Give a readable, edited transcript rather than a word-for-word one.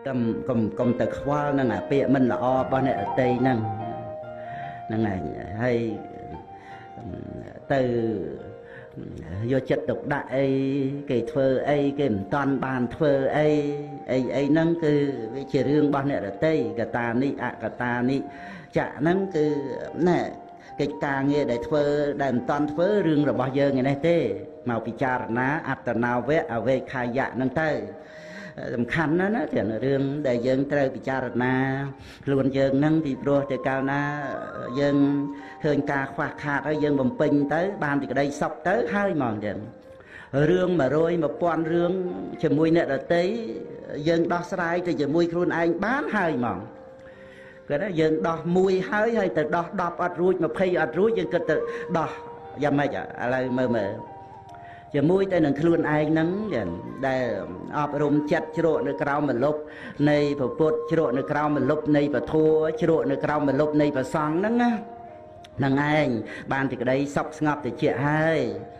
កុំកុំកុំទៅខ្វល់នឹងអាពាក្យមិនល្អរបស់អ្នកដតីហ្នឹងហ្នឹងឯង ហើយទៅយកចិត្តទុកដាក់អីគេធ្វើអី គេមិនតាន់បានធ្វើអីអីអីហ្នឹង គឺវាជារឿងរបស់អ្នកដតី។ កតានេះអកតានេះចាក់ហ្នឹង គឺណែកិច្ចការងារដែលធ្វើដែលមិនតាន់ធ្វើ រឿងរបស់យើងឯនេះទេ មកពិចារណាអត្តនោវៈអវេខាយៈហ្នឹងទៅ សំខាន់ណាស់ណា ទាំងរឿងដែលយើងត្រូវពិចារណាខ្លួនយើងហ្នឹង ពីព្រោះតែកាលណាយើងឃើញការខ្វះខាតហើយ យើងបំពេញទៅបានទីក្តីសុខទៅហើយហ្មង។ ចឹងរឿង 100 1000 រឿងជាមួយអ្នកដតី យើងដោះស្រាយទៅជាមួយខ្លួនឯងបានហើយហ្មង។ គាត់ថាយើងដោះមួយហើយ ហើយទៅដោះ 10 អត់រួច 20 អត់រួច យើងគិតទៅដោះយ៉ាងម៉េច? ឥឡូវមើលមើលជាមួយទៅនឹងខ្លួនឯងហ្នឹង ដែលអប់រំចិត្តជ្រក់នៅក្រោមមលុបនៃព្រះពុទ្ធ ជ្រក់នៅក្រោមមលុបនៃពធ ជ្រក់នៅក្រោមមលុបនៃព្រះសង្ឃហ្នឹងណា ហ្នឹងឯងបានទីក្តីសុខស្ងប់តិចហើយ។